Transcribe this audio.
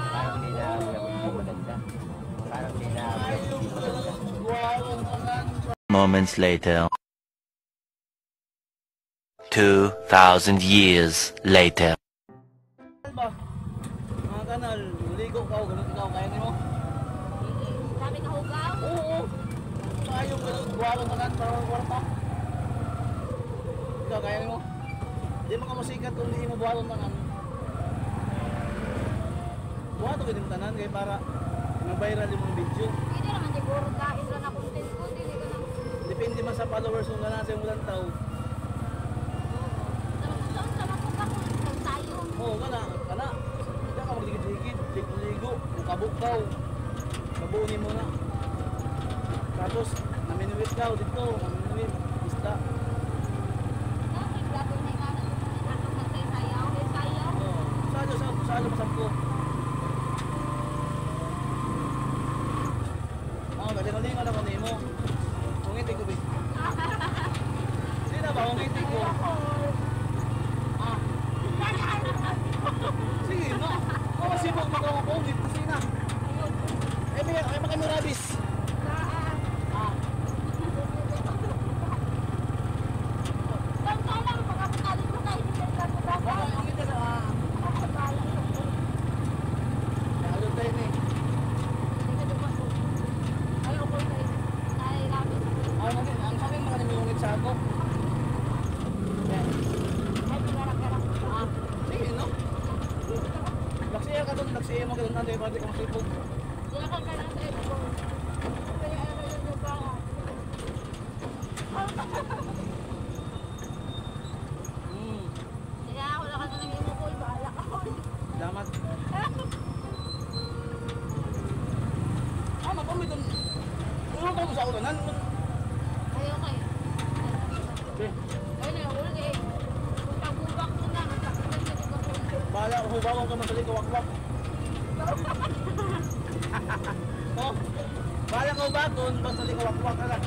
Parang di na hindi maganda. Parang di na hindi maganda. Moments later. 2,000 years later. Ba? Mga kanal, ligo ka o ganun ikaw, kaya nimo? Dami ka hugaw. Oo. Sayong ganun, buhaton tanan para kwarta. Ikaw, kaya nimo? Di mo ka masikat kung di mo buhaton tanan. Buhaton gid mo tanan kay para ma-viral yung mga video. Hindi naman siguro dahil ra na content ko, dili ka na. Depende man sa followers kung ganahan sa imong tao. Saan sa mga kung tayo. Oo, kana, kana. Hindi ka magligid-ligid, ligo-ligo, bukabukaw. Kabuunin mo na. Tapos, naminuit ka dito, naminuit, isda. Oo, salo, salo, salo, masampo. Oo, galing-galing na ko nimo. Ungiti ko, be. Sino ba ungiti ko? Ah. Sige, no. Kung masibog magkakapungit, sige na. Eh, may, ay, makamurabis. Ah. Ungiti sa, ah. Ano tayo ni? Ano din, ang sakin mga namiungit sa ako. Yan. Sige, no? Laksiya ka doon, laksiya mo ka doon, nandiyo, pwede ka masipog. Salamat. Ah, mapamit doon. Ulo ka mo sa ako tanan. Okay. Bahala, hubawang ka masali kawakwak. Oh, bahala ka hubakon, basta di kawakwak ka lang.